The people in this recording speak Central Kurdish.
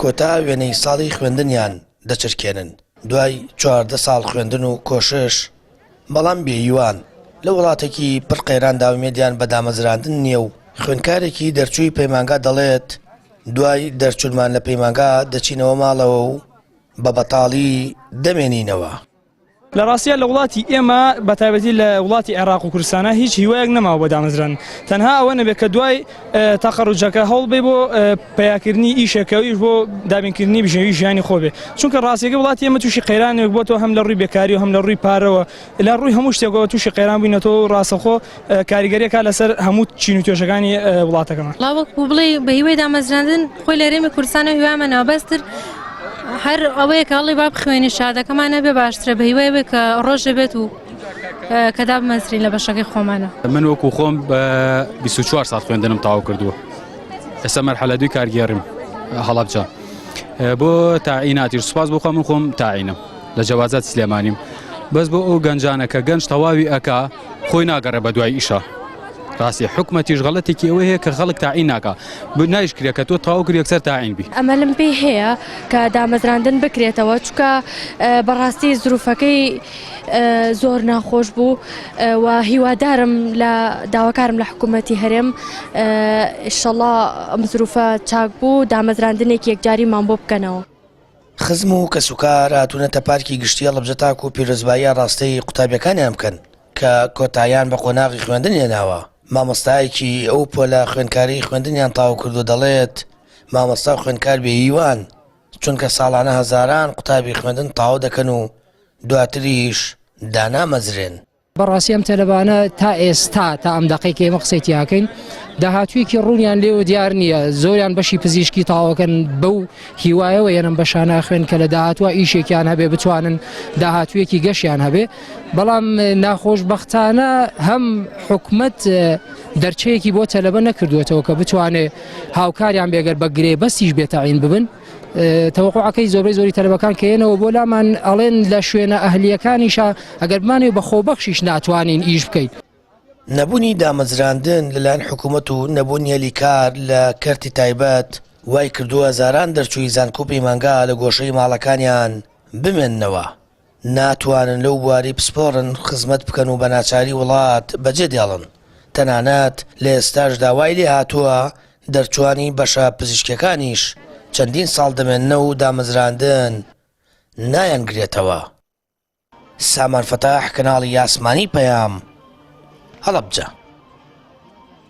کۆتا وێنەی ساڵی خوێندنیان دەچرکێنن دوای 14 ساڵ خوێندن و کۆشش، بەڵام بێهیوان، لە وڵاتێکی پڕ قەیراندا ئومێدیان بە دامەزراندن نییە و خوێندکارێکی دەرچووی پەیمانگا دەڵێت، دوای دەرچوونمان لە پەیمانگا دەچینەوە ماڵەوە و بە بەتاڵی دەمێنینەوە. لە ڕاستیا لە وڵاتی ئێمە بە تایبەتی لە وڵاتی عێراق و کوردستانە هیچ هیوایەک نەماوە بۆ دامەزراندن تەنها ئەوە نەبێت کە دوای تەخەروجەکە هەوڵ بێ بۆ پیاکردنی ئیشێکە و ئیش بۆ دابینکردنی بژێوی ژیانی خۆ بێ چونکە ڕاستیەکە وڵاتی ئێمە تووشی قەیرانێک بۆتەوە هەم لە ڕووی بێکاری و هەم لە ڕووی پارەوە لە ڕووی هەموو شتێکەوە تووشی قەیران بووینەتەوە و ڕاستەخۆ کاریگەریەکە لەسەر هەموو چین و توێژەکانی وڵاتەکەمان. وەڵا وەکو بڵێی بە هیوای دامەزراندن خۆی لە هەرێمی کوردستانەوە هیوامان نەما بەستر هەر ئەوەیە کە هەڵی با بخوێنین شادەکەمان هەبێ باشترە بە هیوای ئەوەی کە ڕۆژێ بێت و کە دابمەزرین لە بەشەکەی خۆمانە. من وەکو خۆم بە 24 ساڵ خوێندنم تەواو کردووە ئێستا مەرحەلە دووی کارگێڕیم هەڵەبجە بۆ تاعیناتیش سوپاس بۆ خوا من خۆم تاعینم لە جەوازات سلێمانیم بەس بۆ ئەو گەنجانە کە گەنج تەواوی ئەکا خۆی ناگەڕێ بە دوای ئیشە ڕاستی حکومەتیش غەڵەتێکی ئەوە هەیە کە خەڵک تاعین ناکا نایش کرێ کە تۆ تەواو کرد یەکسەر تاعین بی. ئەمەلم پێی هەیە کە دامەزراندن بکرێتەوە چونکە بەڕاستی زروفەکەی زۆر ناخۆش بوو و هیوادارم لە داواکارم لە حکوومەتی هەرێم ئیشەڵا ئەم زروفە چاک بوو دامەزراندنێکی یەکجاریمان بۆ بکەنەوە. خزم و کەسوکار هاتوونەتە پارکی گشتی هەڵەبجە تاکو پیرۆزبایی ئاڕاستەی قوتابیەکانیان بکەن کە کۆتاییان بە قۆناغی خوێندن هێناوە، مامۆستایەکی ئەو پۆلە خوێندکارەی خوێندنیان تەواو کردووە دەڵێت، مامۆستا و خوێندکار بێ هیوان، چونکە ساڵانە هەزاران قوتابی خوێندن تەواو دەکەن و دواتریش دانامەزرێن. بەڕاستی ئەم تەلەبانە تا ئێستا تا ئەم دەقەی کە ئێمە قسەی تیاکەین داهاتوویەکی ڕوونیان لێوە دیار نییە زۆریان بەشی پزیشکی تاوەکەن بەو هیوایەوە یەنم بەشانە خوێن کە لە داهاتوە ئیشێکیان هەبێ بتوانن داهاتوویەکی گەشیان هەبێ بەڵام ناخۆشببختانە هەم حکومت دەرچەیەکی بۆ تەلەبە نەکردوێتەوە کە بتوانێ هاوکاریان بێگەر بە گرێ بەستیش بێتەعین ببن تەوەقوعەکەی زۆربەی زۆری تەلەبەکان کە یەنەوە بۆ لامان ئەڵێن لە شوێنە ئەهلیەکانیشا ئەگەر بمانەوێ بە خۆبەخشیش ناتوانین ئیش بکەین. نەبوونی دامەزراندن لەلایەن حکوومەت و نەبوونی هەلی کار لە کەرتی تایبەت وای کردووە هەزاران دەرچووی زانکۆ و پەیمانگا لە گۆشەی ماڵەکانیان بمێننەوە. ناتوانن لەو بوارەی پسپۆڕن خزمەت بکەن و بەناچاری وڵات بەجێ دێڵن، تەنانەت لە ئێستاشدا وای لێ هاتووە دەرچووانی بەشە پزیشکیەکانیش چەندین ساڵ دەمێننەو و دامەزراندن نایانگرێتەوە. سامان فەتاح، کەناڵی ئاسمانی پەیام، هەڵەبجە.